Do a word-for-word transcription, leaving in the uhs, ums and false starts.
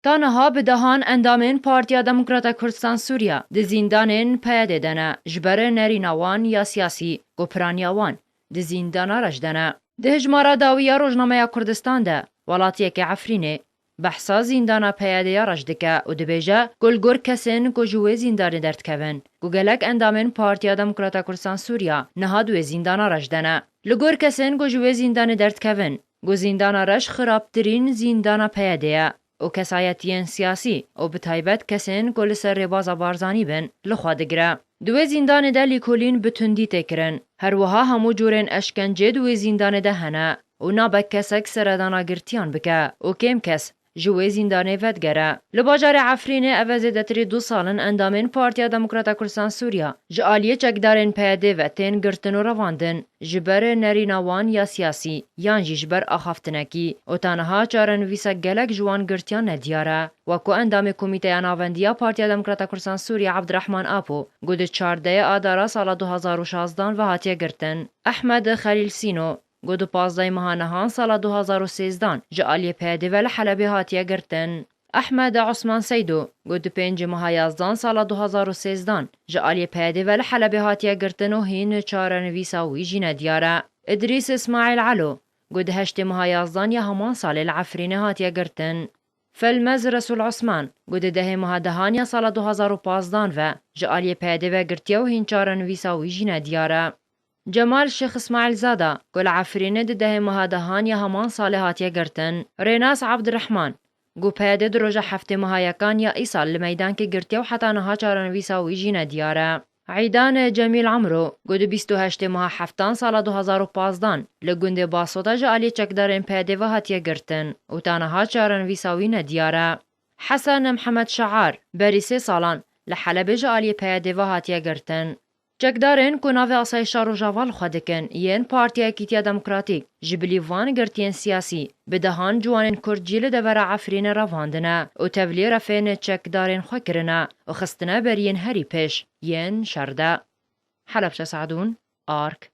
Ta niha bi dehan endamên Partiya Demokrata Kurdistan Sûriya di zîndanên P Y D'ê de ne, ji ber nerîna wan ya siyasî, ku piraniya wan di zîndana reş de ne. Di hejmara dawî ya Rojnameya Kurdistan de, welatiyeke Efrînê behsa zîndana P Y D'ê ya reş dike û dibêje ku li gor kesên ku ji wê zîndanê derdikevin, ku gelek endamên Partiya Demokrata Kurdistan Sûriya niha di wê zîndana reş de ne. Li gor kesên ku ji wê zîndanê derdikevin, ku zîndana reş xirabtirîn zîndana P Y D'ê ye û kesayetiyên siyasî û bi taybet kesên ku li ser rêbaza Barzanî bin, li xwe digire. Di wê zîndanê de lîkolîn bi tundî tê kirin. Her wiha hemû cûrên eşkencê di wê zîndanê de hene û nabe kesek seredana girtiyan bike û kêm kes ji wê zîndanê vedigere. Li bajarê Efrînê ev e zêdetirî du sal in endamên Partiya Demokrata Kurdistan Sûriya ji aliyê çekdarên P Y D'ê ve tên girtin û revandin, ji ber nerîna wan ya siyasî yan jî ji ber axaftinekî û ta niha çarenivîsa gelek ji wan girtiyan nediyar e. Wek ku endamê Komîteya Navendî ya Partiya Demokrata Kurdistan Sûriye Abdurrahman Apo, ku di çardeyê Adara sala du hazar û şazdan ve hatiye girtin, Ehmed Xelîl Sîno, ku di pazdehê meha Nihan sala du hazar û sêzdan ji aliyê P Y D'ê ve li Helebê hatiye girtin, Ehmed Osman Seydo, ku di pêncê meha Yazdan sala du hazar û sêzdan ji aliyê P Y D'ê ve li Helebê hatiye girtin û hîn çarenivîsa wî jî nediyar e. Îdrîs Îsmaîl Elo, ku di heştê meha Yazdan ya heman salê li Efrînê hatiye girtin. Felmez Resul Osman, ku di dehê meha Dehan ya sala du hazar û pazdan ve ji aliyê P Y D'ê ve girtiye û hîn çarenivîsa wî jî nediyar e. Cemal Şêx Îsmaîl Zada, ku li Efrînê di dehê meha Dehan ya heman salê hatiye girtin. Rênas Abdurrahman, ku P Y D'ê di roja heftê meha Yekan ya îsal li meydankê girtiye û heta niha çarenivîsa wî jî nediyar e. Îdan Cemîl Emro, ku di bîst û heştê meha Heftan sala du hazar û pazdan li gundê Basota ji aliyê çekdarên P Y D'ê ve hatiye girtin û ta niha çarenivîsa wî nediyar e. Hesen Mihemed Şaar, berî sê salan li Helebê ji aliyê P Y D'ê ve hatiye girtin. Çekdarên ku navê Asayişa Rojava li xwe dikin, yên Partiya Yekîtiya Demokratîk, ji bilî van girtiyên siyasî, bi dehan ciwanên Kurd jî li devera Efrînê revandine û tevlî refên çekdarên xwe kirine û xistine ber yên herî pêş, yên şer de. Helebçe Sadûn, Ark.